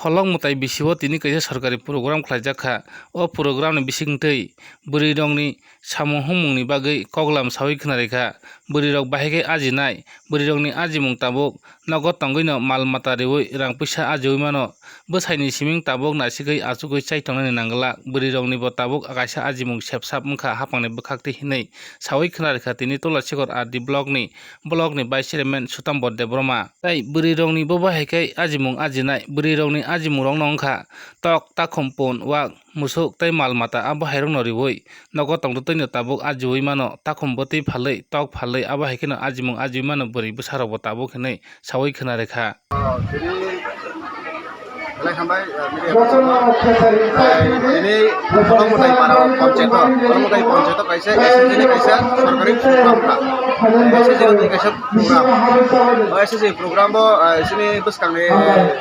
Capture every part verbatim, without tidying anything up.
Kolok mwtai bisio tini kaisa sorkari program khlaijak kha. O programni bisingtwi bwrwirokni samung humungni bagwi koklam saui khna rikha. Bwrwirok bahai khe ajinai, bwrwirokni ajimung tabuk nogo tongwino mal mata riui rang puisa ajiui mano. Bwsaini siming tabuk naisigwi achugwi chai tongnani nangla. Bwrwiroknibo tabuk kaisa ajimung sepsap wngkha haphangni bwkhaktwi hinwi saui khna rikha tini Tulasikor R D blockni, blockni vice chairman Sutambor Debbarma. Tei bwrwirokni bo bahai khe ajimung ajinai, bwrwirokni ajimungrokno wngkha tok, takhum, pun, wak, musuk tei mal mata abo hairokno riui nogo tongtwtwino tabuk ajiui mano, takhum bwtwi phalwi, tok phalwi abo hai kheno ajimung ajiui mano bwrwi bwsarokbo tabuk hinwi saui khna rikha. Tini, belai hambai, eh, media, eh, tini Kolokmutai para panchayat, Kolokmutai panchayat kaisa S H G ni kaisa sorkari program kha. S H G ni kaisa program. O S H G program bo, eh, sini bwskangni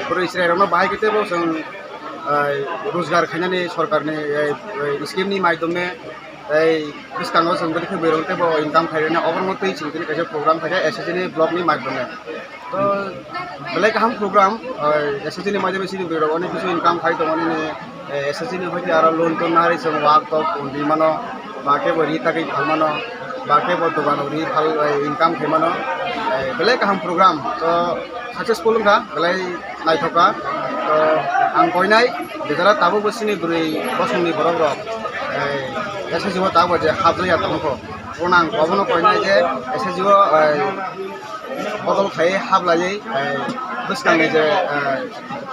bwrwi chwrairokno bahai khe teibo chwng, eh, rojgar khainani sorkarni, eh, eh, scheme ni maidome tei bwskango chwng bwrwi khe bwrwi teibo income khairoknai oborokno twi chwng tini kaisa program khaikha S H G ni block ni maidome. To belai kaham program, eh, S H G ni maidome chini bwrwi rok onek kisu income khai tongo nini, eh, S H G ni hoite aro loan ton nari chwng wak tok undi mano, ba khe bo ri tagwi phal mano, ba khe bo dogan ri phal, eh, income khai mano, eh, belai kaham program. To successful wngkha, belai naithok kha. To ang koinai, jejara tabuk bo chini bwrwi bosongni borok rok, eh, S H G o tabuk je hapjaya tongkho. Bono ang obono koinai je S H G o, eh, bodol khai hablaiwi, eh, bwskangni je, eh,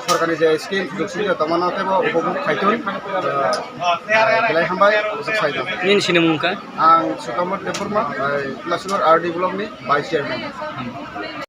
sorkarni je scheme sujog subida tongmano teibo upobhog khaitun, eh, eh, belai hambai, bwswk saitong. Nini sinimung wngkha? Ang Sukamot Debbarma, eh, Tulasikor R D block ni vice chairman.